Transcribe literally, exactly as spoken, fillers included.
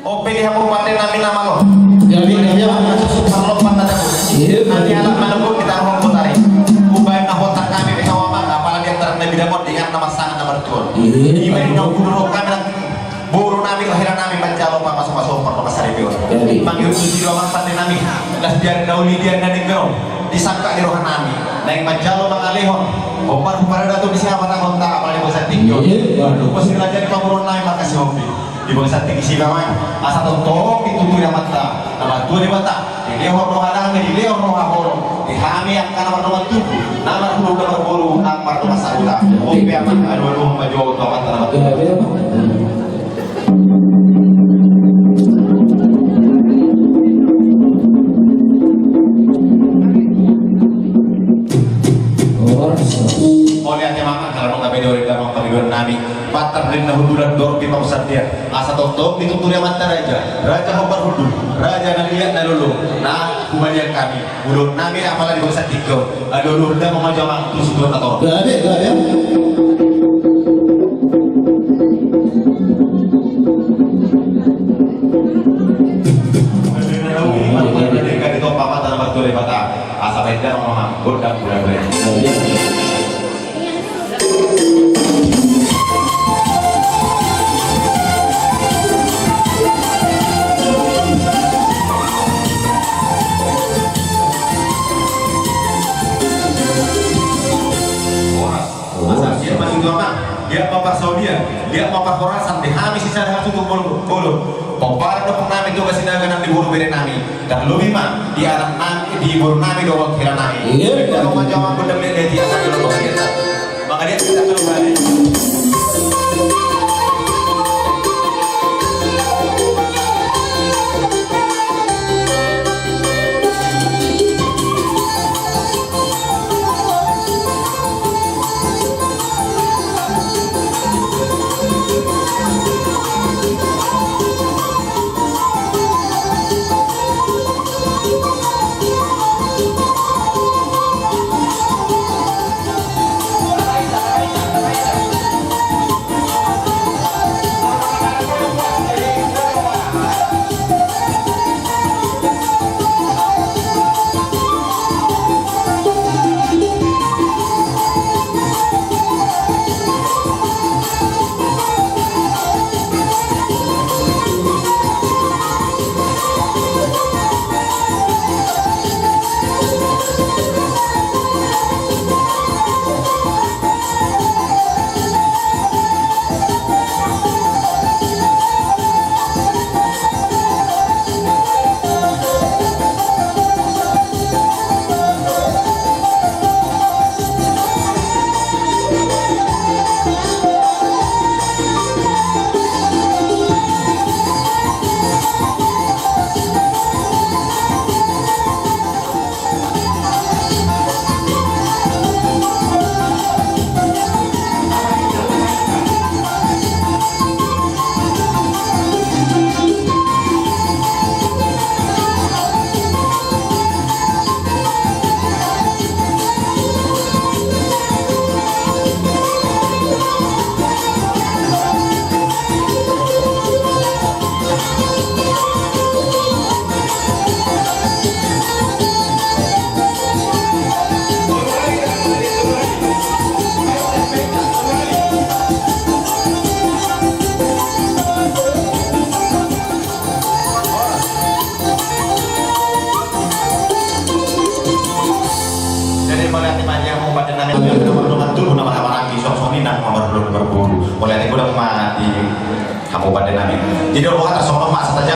Ope di hamu pande nami na malo. Jadi, jadi, Parlompan na dapot. Iya. Nanti anak manunggu kita rohon kota i. Umbaen na hotak nami di hawa manga, apala di antar nami dapot dengan nama sangat nama tuan. Iya. Ima di nau kudu rohon kami nanti. Boru nami, lahir nami, manjalo pamaso-maso, pamaso-maso saripeon. Jadi. Mangiut suci doang pande nami. Las biar dauli dia nani gero. Disangka di roha nami. Naeng manjalo mangalehon. Hombar huparada tu di siapa tak kontak, apala di bosan tinggi. Iya. Waduh, pasti raja di pamuron nami, makasih hombi. Di bangsa tinggi si bawah, asa tongtong dituntun amanta, na martua Debata, dilehon roha nami, dilehon roha holong, di hami angka na mardongan tubu, na marhulor na marboru, na mardongan sahuta, ope amang, aduh, aduh, majo, tu amanta na martua. Mauliate ma amang, karena nunga beda oleh damang pangidoan nami. Patar den na hundulan dor di pamusan dia. Asa tongtong dituntun amanta raja. Raja hombar hundul. Raja na liat na lolo. Na humaliang hami. Uluan nami apala di bangsa tinggi on. Aduh, aduh, dah mau maju amang. Terus itu na tor. Gabe, gabe. Gabe, gabe. Gabe, gabe. Asa baen damang amang. Godang, godang, godang. Horas. Asal dia maju tu amang, dia ma parsaulian, dia ma parhorasan, di hami sisada hasutu bolon, bolon. Pomparan dapot nami tu Sinaga nang di boru bere nami. Tarlobi ma di anak nami, di boru nami dohot hira nami. Iya. Kalau maju amang, gondang dia di atas, kalau dia tak. Maka dia tidak terlalu balik. Jadi, mauliate ma di hamu pande nami, na mardongan tubu, na marhahamaranggi, songon i nang na marhulor na marboru. Mauliate godang ma di hamu pande nami. Jadi, olo, hata songon on ma, asa taja